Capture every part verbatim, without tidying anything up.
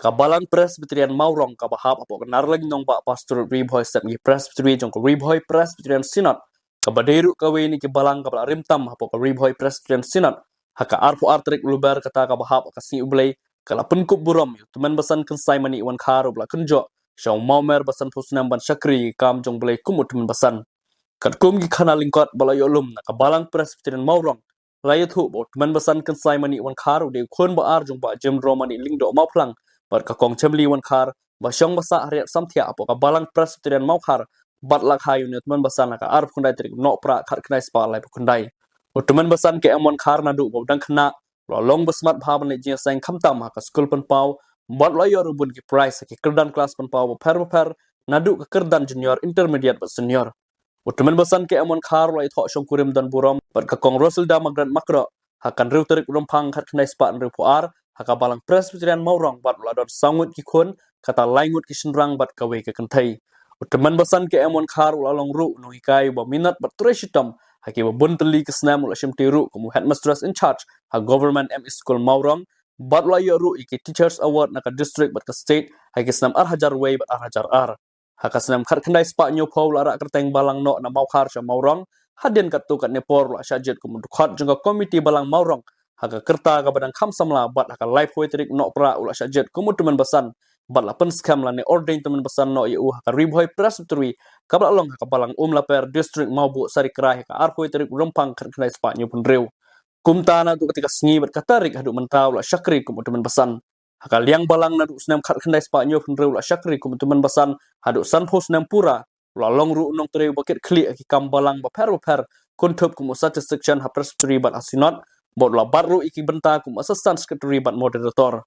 Ka Balang Presbyterian Mawrong kaba hap hapoh ka Narleng Nongbah Pastorate Ri Bhoi Sepngi Presbytery jong ka Ri Bhoi Presbyterian Synod, kaba dei ruh kawei na ki balang kaba la rim tam hapoh ka Ri Bhoi Presbyterian Synod, ha ka arphew ar tarik Lber kata kaba hap ha ka Sngi U Blei, ka la pynkup burom ïa u Tymmen Basan Kynsai Manik Wankhar uba la kynjoh sha u mawmer ba sanphew snem ban shakri ïa ka kam jong U Blei kum u Tymmen Basan. Katkum ki khana lyngkot ba la ïoh lum na ka Balang Presbyterian Mawrong, la ïathuh ba u Tymmen Basan Kynsai Manik Wankhar u dei u khun ba ar jong Bah Jim Romani Lyngdoh Mawphlang bad ka Kong Chamli Wankhar, ba shong ba sah ha Riat Samthiah hapoh ka Balang Presbyterian Mawkhar, bad la kha ïa une u Tymmen Basan ha ka arphew khyndai tarik Nohprah khatkhyndai spah laiphew khyndai. U Tymmen Basan K M Wankhar naduh ba u dang khynnah u la long ba smat bha ban leit jingïaseng khamtam ha ka skul pynpaw, bad u la ïoh ruh bun ki prize ha ki kyrdan klas pynpaw bapher bapher, naduh ka kyrdan junior, intermediate bad senior. U Tymmen Basan K M Wankhar u la ïathoh shongkurim don burom bad ka Kong Rosilda Margaret Makroh ha ka hynriew tarik Rymphang khatkhyndai spah hynriewphew ar, ha ka Balang Presbyterian Mawrong, bad u la don saw ngut ki khun, kata lai ngut ki shynrang bad kawei ka kynthei. U Tymmen Basan K M Wankhar u la long ruh u nonghikai uba minot bad trei shitom, ha kiba bun tylli ki snem u la shimti ruh kum u Headmistress in Charge ha Government M E School Mawrong, bad u la ïoh ruh ïa ki Teachers Award na ka district bad ka state ha ki snem ar hajar wei bad ar hajar ar. Ha ka snem khatkhyndai spah hynñiewphew u la rah kyrteng balang noh na Mawkhar sha Mawrong, hadien katto katne por u la shah jied kum u dkhot jong ka Komiti Balang Mawrong, ha ka rta kaba dang kham samla, bad ha ka laiphew tarik Nohprah u la shah jied kum u Tymmen Basan, bad la pynskhem lane ordain Tymmen Basan noh ïa u ha ka Ri Bhoi Presbytery, kaba la long ha ka Balang Umlaper, District Mawbuh Saraikrai, ha ka arphew tarik Rymphang khatkhyndai spah hynñiewphew hynriew. Kumta naduh katei ka sngi bad ka tarik haduh mynta u la shakri kum u Tymmen Basan. Ha ka liang balang naduh u snem khatkhyndai spah hynñiewphew hynriew u la shakri kum u Tymmen Basan haduh sanphew snem pura, u la long ruh u nongtrei uba kit khlieh ha ki kam balang bapher bapher, kynthup kum u Assistant Section ha Presbytery bad ha Synod, bad u la bat ruh ïa ki bynta kum u Assistant Secretary bad Moderator.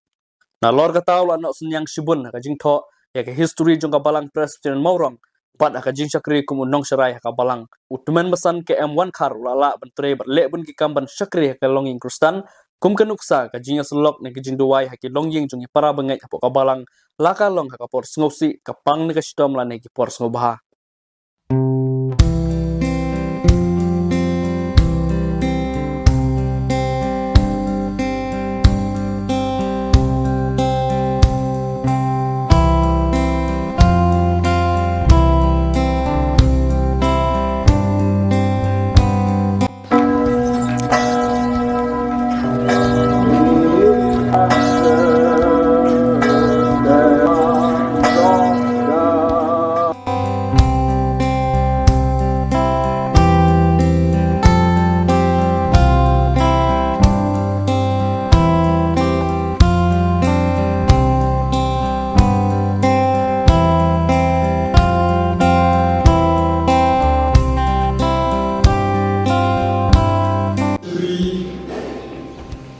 Nalor kata u la noh synñiang shibun ha ka jingthoh ïa ka history jong ka Balang Presbyterian Mawrong, bad ha ka jingshakri kum u nongsharai ha ka balang. U Tymmen Basan K M Wankhar u la lah ban trei bad leh bun ki kam ban shakri ha ka longïing Khristan, kum ka nuksa ka jingïasyllok ne ka jingduwai ha ki longïing jong ki para bangeit hapoh ka balang, la ka long ha ka por sngewsih, ka pang ne ka shitom lane ki por sngewbha.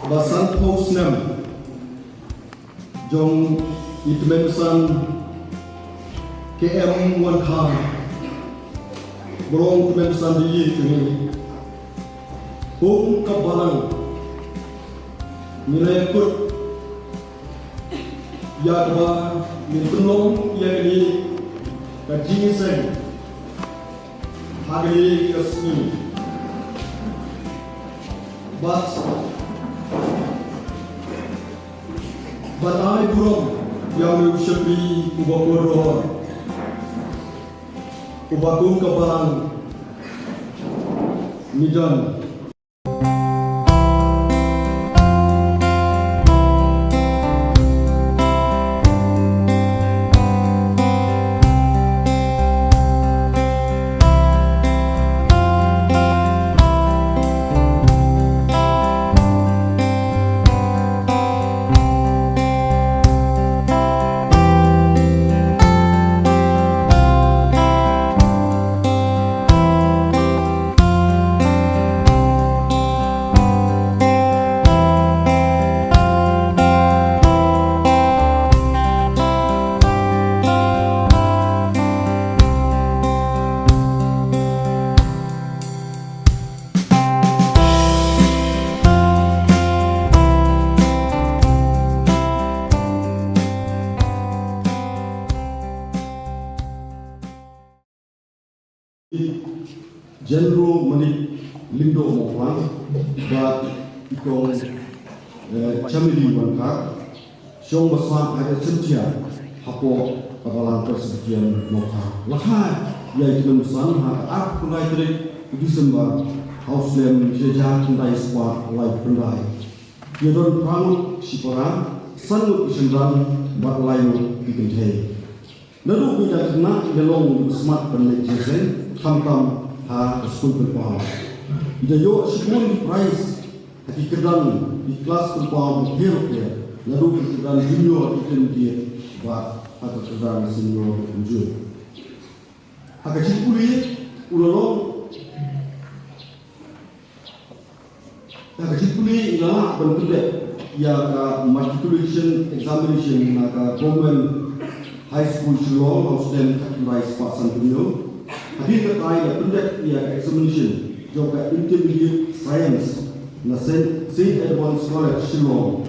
Ba sanphew snem jong i Tymmen Basan K M Wankhar, ba long Tymmen Basan dei jong ngi. Kum ka balang, ngi la ïakut ïa kaba ngin pynlong ïa kane ka jingïaseng ha kane ka sngi. Bad, bad ai burom ïa u shakri uba kordor, uba kum ka balang ngi don. General Manik Lyngdoh Mawphlang, bad i Kong, eh, Chamili Wankhar, shong ba sah ha ka Cynthia hapoh ka Balang Presbyterian Mawkhar. La kha ïa i Tymmen Basan ha ka arphew khyndai tarik u December ha u snem shi hajar khyndai spah laiphew khyndai. Ïa don phra ngut shipara, san ngut ki shynrang bad lai ngut ki kynthei. Naduh ba i dang khynnah i la long u smat ban leh jingïaseng khamtam ha ka skul pynpaw. I da ïoh shibun ki prize ha ki kyrdan ki klas pynpaw bapher bapher, naduh ki kyrdan junior intermediate bad ha ka kyrdan senior kumjuh. Ha ka jingpule u la long Ha ka jingpule i la lah ban pyndep ïa ka matriculation examination na ka Government High School Shillong ha u snem khatkhyndai spah sanphew hynñiew. Hadien kata i la pyndep ïa ka examination jong ka Intermediate Science na Saint Edmund's College Shillong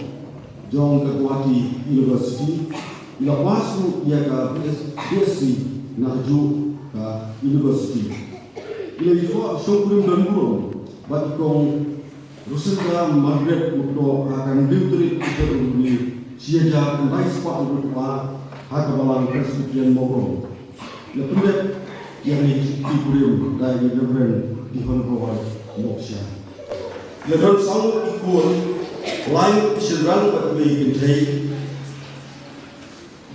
jong ka Gauhati University. I la pass ruh ïa ka B S, B S C na kajuh ka university. I la ïoh shongkurim donburom bad i Kong Rosinda Margaret Mukdok ha ka hynriew tarik u February shi hajar khyndai spah hynriew phra ha ka Balang Presbyterian Mawkyrwat. I la pyndep ïa kane ka jingkurim da i Reverend Dihon Roy Moksha. I la don saw ngut ki khun, lai ngut ki shynrang bad kawei ka kynthei.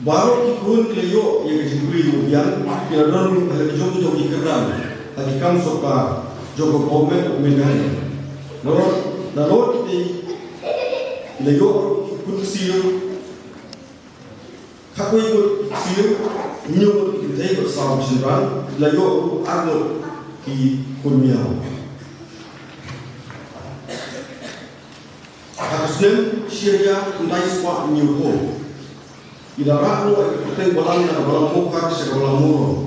Baroh ki khun ki la ïoh ïa ka jingpule kaba biang, ki la don ha la ka jong jong ki kyrdan ha ki kam sorkar jong ka Government of Meghalaya. Nalor, nalor kitei ki la ïoh ki khun ksiew, khatwei ngut ki ksiew, hynñiew ngut ki kynthei bad saw ki shynrang, ki la ïoh ruh ar ngut ki khun miaw. Ha ka snem shi hajar khyndai spah hynñiewphew, i la rah noh ïa ka kyrteng balang na ka Balang Mawkhar sha ka Balang Mawrong.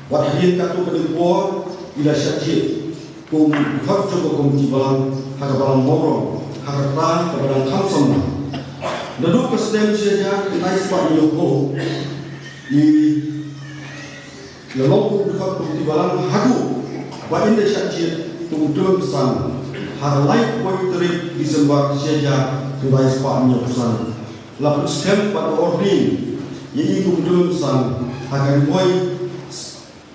Bad hadien katto katne por i la shah jied kum u dkhot jong ka Komiti Balang ha ka Balang Mawrong ha ka rta kaba dang kham samla. Naduh ka snem shi hajar khyndai spah hynñiewphew i la long kum u dkhot Komiti Balang haduh ba in da shah jied kum u Tymmen Basan ha ka laiphew tarik December shi hajar khyndai spah hynñiewphew san. La pynskhem bad ordain ïa i kum u Tymmen Basan ha ka Ri Bhoi,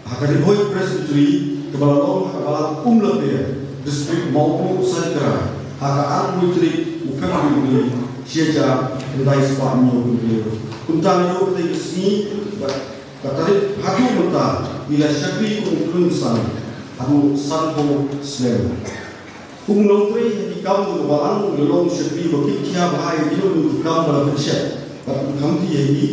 ha ka Ri Bhoi Presbytery kaba la long ha ka Balang Umlaper, District Mawphlang Saikra ha ka arphew tarik u February shi hajar khyndai spah hynñiewphew hynriew. Kumta naduh katei ka sngi ba ka tarik haduh mynta i la shakri kum u Tymmen Basan haduh sanphew snem. Kum u nongtrei ha ki kam jong ka balang u la long u shakri ba kit khia bha ïa kino kino ki kam ba la pynshet bad u khamti ïa ki.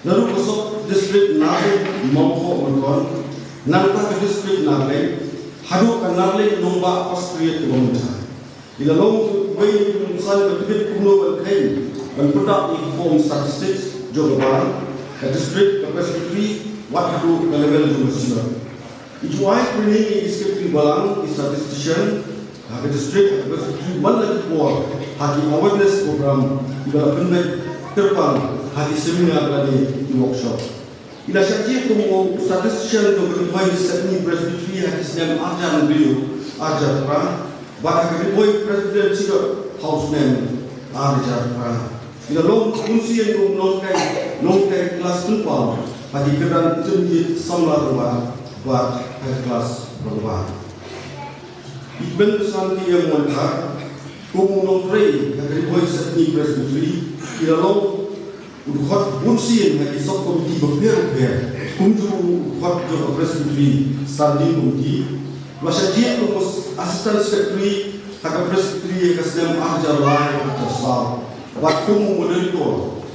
Naduh ka sub district Narleng, Mawkhoh, Mawkyrwat, nangta ka district Narleng haduh ka Narleng Nongbah Pastorate kaba mynta. I la long uwei na ki nongsan ba tbit kumno ban kheiñ ban pyndap ïa ki form statistics jong ka balang, ka district, ka presbytery, wat haduh ka level jong ka synod. I ju ai training ïa ki secretary balang, ki statistician ha ka district, ha ka presbytery man la ki por ha ki awareness program kiba la pynbeit kyrpang ha ki seminar lane ki workshop. I la shah jied kum u statistician jong ka Ri Bhoi Sepngi Presbytery ha ki snem ar hajar hynriew, ar hajar phra, bad ha ka Ri Bhoi Presbyterian Synod ha u snem ar hajar phra. I la long bunsien kum u nonghikai, nonghikai klas pynpaw ha ki kyrdan intermediate samla rangbah bad ha ki klas rangbah. I Tymmen Basan T M Wangkha, kum u nongtrei ha ka Ri Bhoi Sepngi Presbytery, i la long u dkhot bunsien ha ki sub committee bapher bapher, kumjuh u dkhot jong ka Presbytery Standing Committee. La shah jied kum u Assistant Secretary ha ka Presbytery ha ka snem ar hajar lai, ar hajar saw, bad kum u Moderator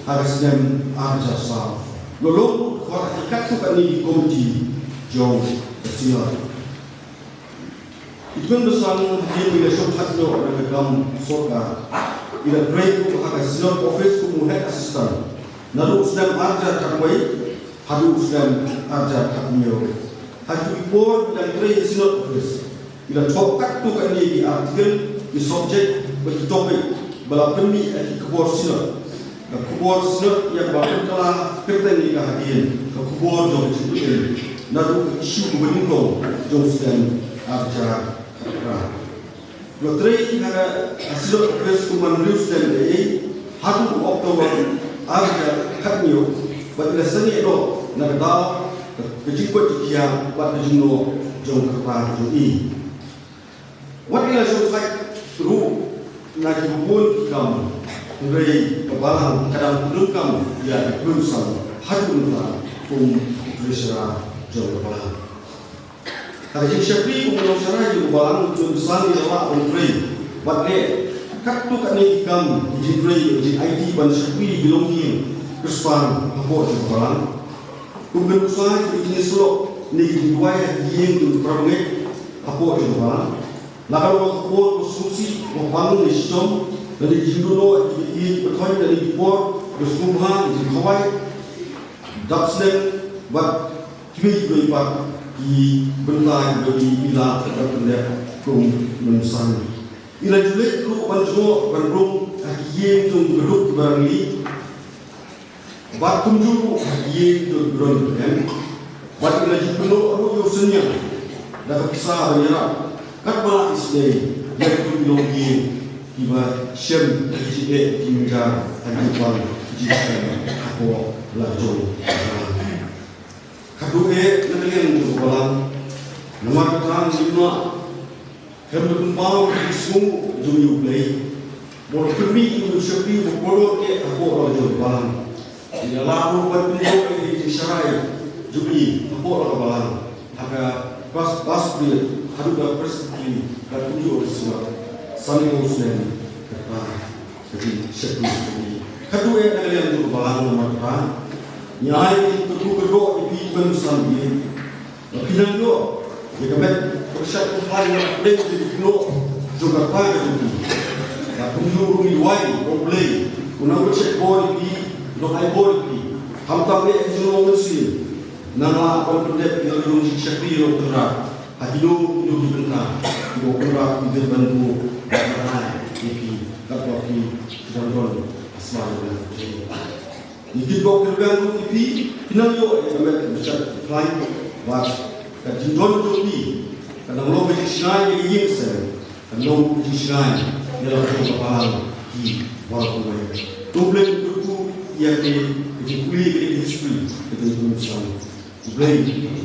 ha ka snem ar hajar saw. La long u dkhot ha ki katto katne ki committee jong ka Synod. I Tymmen Basan hadien ba i la shong khadnoh na ka kam sorkar, i la trei ruh ha ka Synod Office kum u Head Assistant naduh u snem ar hajar khatwei haduh u snem ar hajar khathynñiew. Ha kito ki por ba i dang trei ha Synod Office, i la thoh katto katne ki article, ki subject bad ki topic ba la pynmih ha ki khubor Synod. Ka khubor Synod ïa kaba pynkylla kyrteng ïa ka hadien Ka Khubor Jong Ka Jingpynim, naduh ka issue kaba nyngkong jong u snem ar hajar khatphra. La trei ha ka Synod Office kumba hynriew snem eiei, haduh u October ar hajar khathynñiew, bad i la sangeh noh na ka daw ka jingkoit jingkhiah bad ka jingnoh jong ka kyrpang jong i. Wat i la shongthait ruh na ki bun ki kam, hynrei ka balang ka dang pyndonkam ïa ka kynsan haduh mynta kum u treasurer jong ka balang. Ha ka jingshakri kum u nongsharai jong ka balang, u kynsan i la lah ban trei bad leh katto katne ki kam, ki jingtrei, ki jingaiti ban shakri ïa ki longïing kyrpang hapoh jong ka balang. Kum ka nuksa ïa ki jingïasyllok ne ki jingduwai ha ki ïing ki para bangeit hapoh jong ka balang. La ka long ha ka por ba sngewsih, ba bang ne shitom, lane ki jingduh noh, ki ïeit ki pathoh, lane ki por ba sngewbha, ki jingkhawai, dap snem bad kiwei kiwei pat ki bynta kiba i la, i la pyndep kum u nongsharai. I la ju leit ruh ban jngoh ban rung ha ki ïing jong ki baduk ki barangli, bad kumjuh ruh ha ki ïing jong ki baroh ki briew. Bad i la ju kynnoh ruh ïa u synñiang da ka pisa ban ïarap katba i sdei ïa ki longïing kiba shem ha ki jingeh jingjar ha ki jingpang jingpang hapoh la jong. Ka duh eh na ka liang jong ka balang, namar kata ngim lah khlem da pynpaw ïa ka jingsngew jong ngi ïa U Blei. Bad ka mih ïa u shakri ba kordor eh hapoh la jong ka balang. Ngi la lah ruh ban pynïoh ïa ka jingsharai jong ngi hapoh la ka balang, ha ka pas-, pastorate haduh ka presbytery, bad kumjuh ka sngewbha. San ngut snem ka ta. Ka jingshakri jong ngi. Ka duh eh na ka liang jong ka balang namar kata ngi ai ka jingkyrkhu kyrdoh ïa phi ban sam ïa. Ba phi nang ïoh ïa ka met pyrshah pyrkhat ïa ka pdeng ka jingkyrkhu jong ka kpa ka jong phi. Bad kumjuh ruh ngi duwai ïa U Blei un nang pyrshah bor ïa phi, un nang ai bor ïa phi. Khamtam eh ka jinglong mynsiem, nang lah ban pyndep ïa ka jingshakri ïa U Trai. Ha kino kino ki bynta kiba U Blei u dei ban buh ban ai ïa phi katba phi dang don ha sla jong ka jingim. Ngi kyrpad ïa U Blei ruh ïa phi, phi nang ïoh ïa ka met ka jingshakri bad ka jingdon jong phi kan nang long ka jingshngaiñ ïa ka ïing ka sem, kan long ka jingshngaiñ ïa la ka jong ka balang ki baroh kawei. To U Blei un kyrkhu ïa ka jingpule ïa ka history ka jong ka jingim.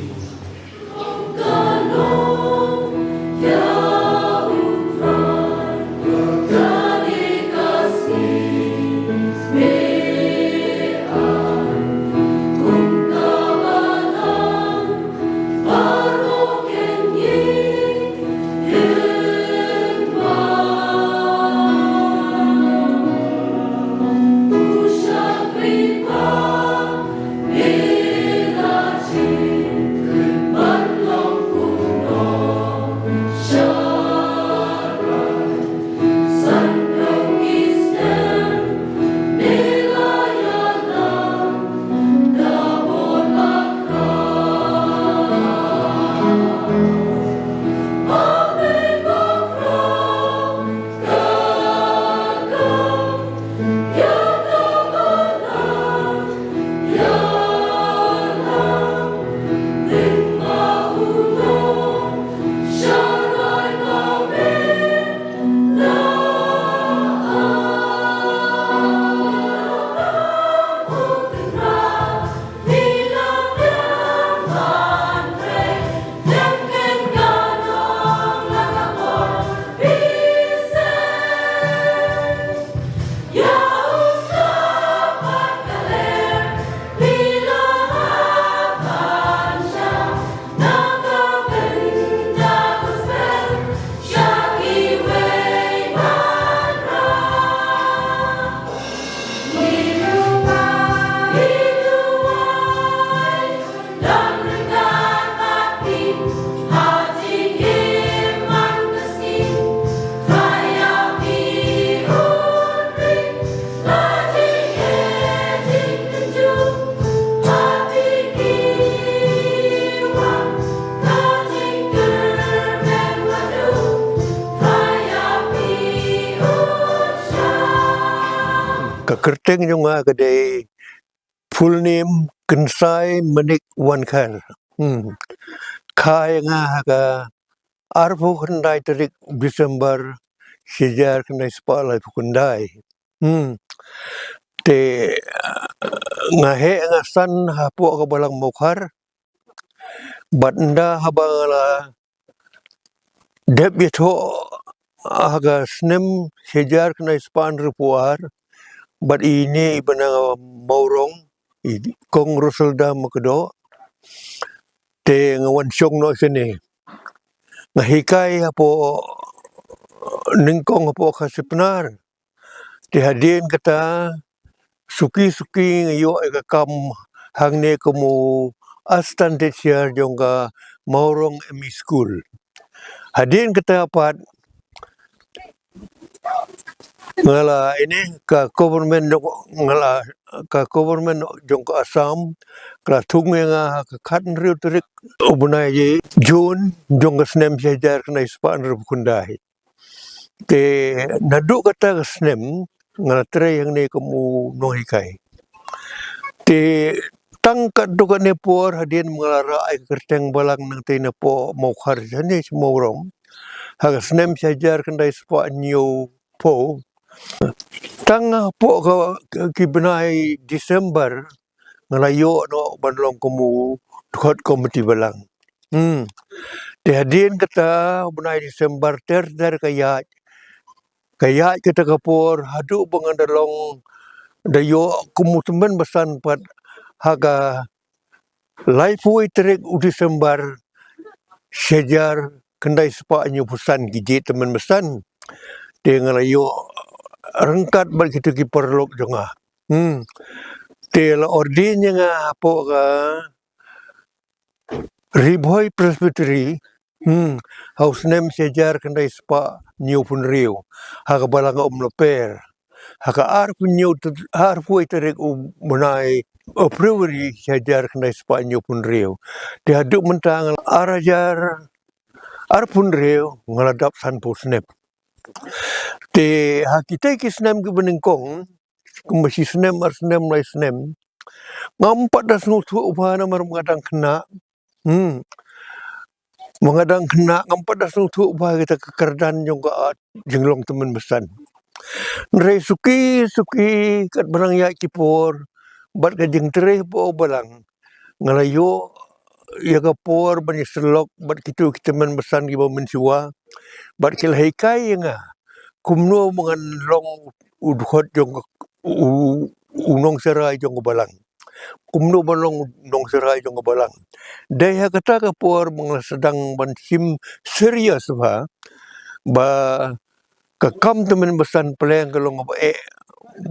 Ka kyrteng jong nga ka dei full name Kynsai Manik Wankher. Hmm. Kha ïa nga ha ka arphew khyndai tarik December, shi hajar khyndai spah laiphew khyndai. Hmm. Te, eh, nga heh nga san hapoh ka balang Mawkhar. Bad ynda haba nga la dep ïathoh ha ka snem shihajar khyndai spah hynriewphew ar, bad ine i ba na Mawrong, i Kong Russell Dam Makdoh. Te nga wan shong noh shane. Nga hikai hapoh nyngkong hapoh Khasi Pnar. Te hadien kata, suki suki nga ïoh ïa ka kam hangne kum u assistant teacher jong ka Mawrong M E School. Hadien kata pat nga la ine ka government jong, nga la, ka government jong ka Assam ka la thung ïa nga ha ka khathynriew tarik u bnai June jong ka snem shihajar khyndai spah hynriewphew khyndai. Te naduh kata ka snem nga la trei hangne kum u nonghikai. Te tang katto katne por hadien ba nga la rah ïa ka kyrteng balang nangtei napoh Mawkhar shane sha Mawrong, ha ka snem shihajar khyndai spah hynñiewphew, tang hapoh ka, ka, ki bnai December nga la ïoh noh ban long kum u dkhot komiti balang. Hmm. Te hadien kata u bnai December ter ter ka ïaid, ka ïaid kata ka por haduh ba nga da long, da ïoh kum u tymmen basan pat ha ka laiphew wei tarik u December shihajar khyndai spah hynñiewphew san, ki jied tymmen basan. Te nga la ïoh ryngkat bad kito ki paralok jong nga. Hmm. Te la ordain ïa nga hapoh ka Ri Bhoi Presbytery, hmm, ha u snem shihajar khyndai spah hynñiewphew hynriew, ha ka balang Umlaper. Ha ka arphew hynñiew, arphew wei tarik u bnai, uh, February shihajar khyndai spah hynñiewphew hynriew. Te haduh mynta nga la, ar hajar arphew hynriew nga la dap sanphew snem. Te ha kitei ki snem kiba nyngkong, kumba shi snem, ar snem, lai snem, ngam pat da sngewthuh bha namar ba nga dang khynnah. Hmm. Ba nga dang khynnah, ngam pat da sngewthuh bha kita ka kyrdan jong ka, ah, jinglong tymmen basan. Hynrei suki suki katba nang ïaid ki por bad ka jingtrei hapoh balang, nga la ïoh ïa ka por ban ïasyllok bad kito ki tymmen basan kiba mynshuwa, bad ki la hikai ïa nga kumno ba ngan long u dkhot jong ka, u, u nongsharai jong ka balang. Kumno ban long u nongsharai jong ka balang. Dei ha kata ka por ba nga la sdang ban shim serious bha ba ka kam tymmen basan pleng ka long kaba eh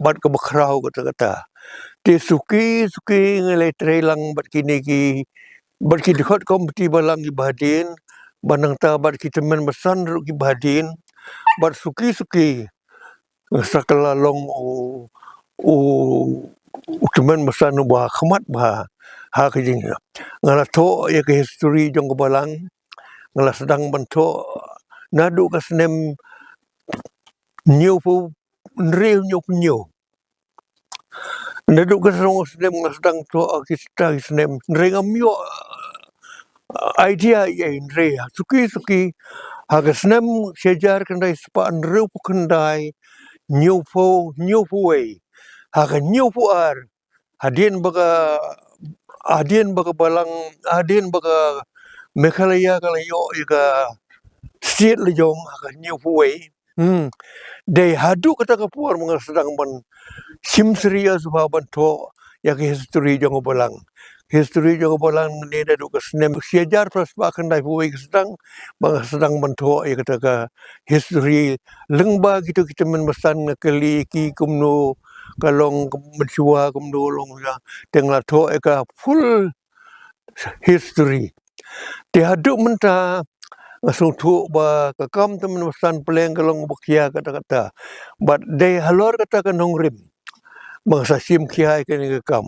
bad kaba khraw katta katta. Te suki suki nga la trei lang bad kine ki, bad ki dkhot komiti balang kiba hadien, bad nangta bad ki tymmen basan ruh kiba hadien, bad suki suki nga sa kylla long u, u, u tymmen basan uba khmat bha ha ka jing. Nga la thoh ïa ka history jong ka balang, nga la sdang ban thoh naduh ka snem hynñiewphew hynriew, hynñiewphew hynñiew. Naduh ka snem, snem nga sdang thoh, ah, kita ki snem. Hynrei ngam ïoh, ah, idea ïa, hynrei suki suki ha ka snem shihajar khyndai spah hynriewphew khyndai, hynñiewphew, hynñiewphew wei, ha ka hynñiewphew ar, hadien ba ka, hadien ba ka balang, hadien ba ka Meghalaya ka la ïoh ïa ka state la jong ha ka hynñiewphew wei. Hmm. Dei haduh kata ka por ba nga sdang ban shim serious bha ban thoh ïa ka history jong ka balang. History jong ka balang ne naduh ka snem shihajar phra spah khyndaiphew wei ka sdang, ba nga sdang ban thoh ïa kata ka history lyngba kito ki tymmen basan, nga kylli ki kumno ka long, ka mynshuwa kumno long ïa, te nga la thoh ïa ka full history. Te haduh mynta nga sngewthuh ba ka kam tymmen basan pleng ka long ba khia katta katta. Bad dei halor kata ka nongrim ba nga sa shim khia ïa kane ka kam.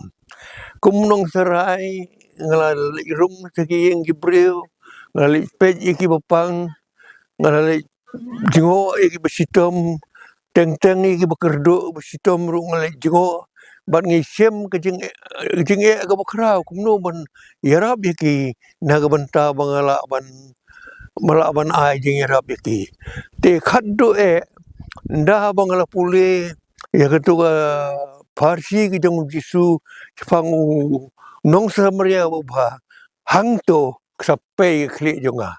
Kum u nongsharai nga la leit rung sha ki ïing ki briew, nga la leit peit ïa kiba pang, nga la leit jngoh ïa kiba shitom, teng teng ïa kiba kyrduh ba shitom ruh nga leit jngoh, bad ngi shem ka jing, jingeh kaba khraw kumno ban ïarap ïa ki na ka bynta ba nga lah ban, ba lah ban ai jingïarap ïa ki. Te khatduh eh, ynda ba nga la pule ïa kato ka pharshi ka jong u Jisu shaphang u nong Samaria babha, hangto ka sa pei ka khlieh jong nga.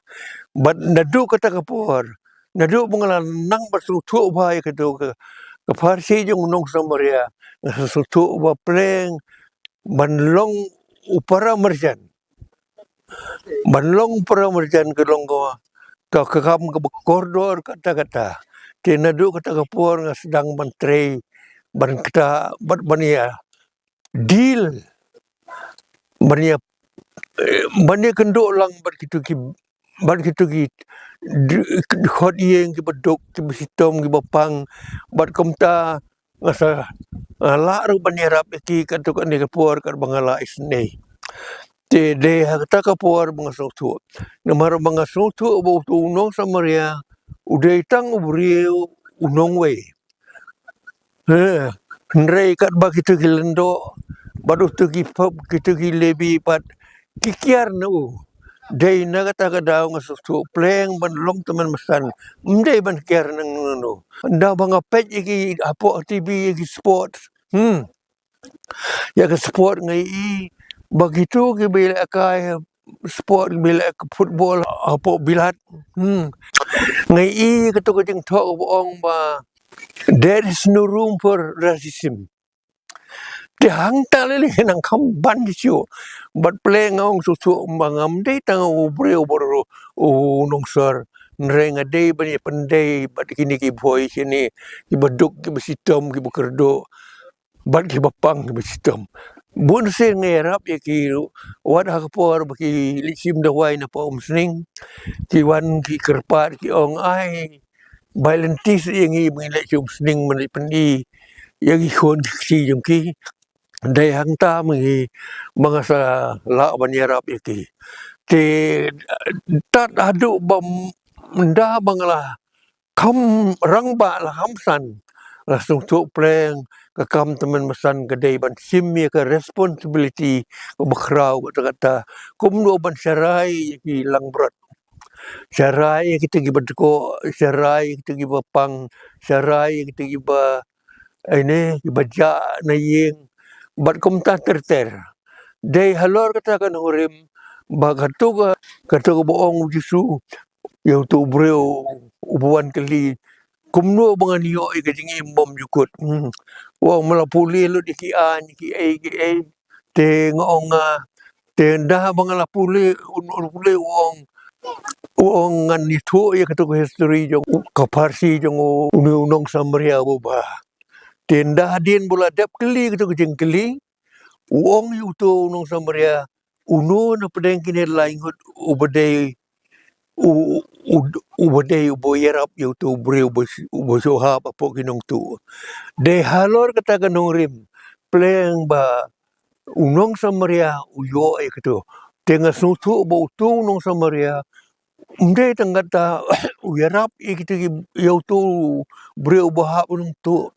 Bad naduh kata ka por, naduh ba nga la nang ban sngewthuh bha ïa kato ka, ka pharshi jong u nong Samaria, nga sngewthuh ba pleng ban long u para marjan. Ban long para marjan ka long ka, ka, ka kam kaba kordor katta katta. Te naduh kata ka por nga sdang ban trei, ban kta, ban, ban ïa deal, ban ïa, eh, ban ïa kynduh lang bad kito ki, bad kito ki, d-, khot ïing kiba duk, kiba shitom, kiba pang, bad kumta nga sa, nga lah ruh ban ïarap ïa ki katto katne ka por katba nga la isynei. Te dei ha kata ka por ba nga sngewthuh. Namar ba nga sngewthuh ba uto u nong Samaria u dei tang u briew u nongwei. He, hynrei katba kito ki lyngdoh bad uto ki pop, kito ki Lebi bad ki kiar na u. Dei na kata ka daw nga sngewthuh pleng ban long tymmen basan. Ym dei ban kiar na u na u. Ynda ba nga peit ïa ki hapoh T V ïa ki sport. Hmm. Ïa ka sport nga ïohi ba kito kiba ïalehkai sport, kiba ïalehkai football hapoh bilat. Hmm. Nga ïohi kato ka jingthoh ba ong ba there is no room for racism. Te hangta lei lei nang kham ban shuh. Bad pleng nga ong shuh shuh ba ngam dei tang u briew bor u nongsor. Hynrei nga dei ban ïa pyndei bad kine ki bhoi shane, kiba duk, kiba shitom, kiba kyrduh, bad kiba pang, kiba shitom. Bun sien nga ïarap ïa ki ruh, wat ha ka por ba ki leit shim dawai na poh Umsning, ki wan ki kyrpad ki ong ai, bai lynti seh ïa ngi ba ngin leit sha Umsning ban leit pyni ïa ki khun ki kti jong ki. Dei hangta ma ngi ba nga sa lah ban ïarap ïa ki. Te tad haduh ba ynda ba nga la kham rangbah, la kham san, la sngewthuh pleng ka kam tymmen basan ka dei ban shim ïa ka responsibility kaba khraw kata kata, kumno ban sharai ïa ki langbrot. Sharai ïa kita kiba dkoh, sharai ïa kita kiba pang, sharai ïa kita kiba, aine, kiba jah na ïing, bad kumta ter ter. Dei halor kata ka nongrim ba kato ka, kato kaba ong u Jisu ïa uto u briew uba wan kylli, kumno ba ngan ïoh ïa ka jingim bymjukut. Hmm. U ong, me la pule lut ïa ki aiñ, ki ei, ki ei. Te nga ong, ah, te ynda ba nga la pule, u, u pule u ong, u ong ngan ïathuh ïa kato ka history jong u, ka pharshi jong u, une u nong Samaria babha. Te ynda hadien ba u la dep kylli kato ka jingkylli, u ong ïa uto u nong Samaria, uno na pdeng kine lai ngut uba dei u, u, uba dei uba ïarap ïa uto u briew uba, uba shu hap hapoh ki nongtuh. Dei halor kata ka nongrim pleng ba u nong Samaria u ïoh ïa kato. Te nga sngewthuh ba uto u nong Samaria ym dei tang kata u ïarap ïa kito ki, ïa uto u briew uba hap u nongtuh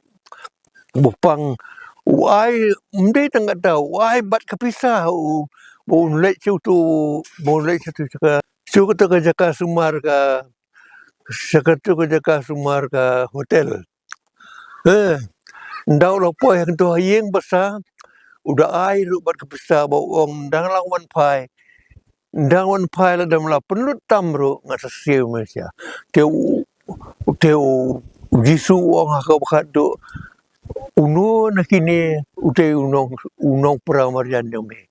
uba pang. U ai, ym dei tang kata, u ai bad ka pisa u, ba un leit sha uto, ba un leit sha uto, sha ka, sha kato ka jaka sumar ka, sha kato ka jaka sumar ka hotel. Eh, ynda u la poi ha kato ha ïing basa, u da ai ruh bad ka pisa ba u ong, dang la wan phai, dang wan phai lada me la pynlut tam ruh nga sa siew me sha. Te u, te u Jisu u ong ha kaba khatduh, uno na kine u dei u nong, u nongpra marjan jong me.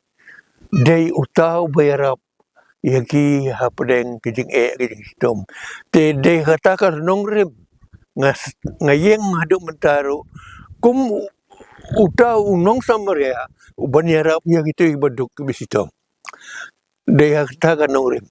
Dei uta uba ïarap ïa ki hapdeng ki jingeh ki jingshitom. Te dei kata ka nongrim nga s-, nga ïeng haduh mynta ruh kum u, uta u nong Samaria uban ïarap ïa kito kiba duk kiba shitom. Dei ha kata ka nongrim.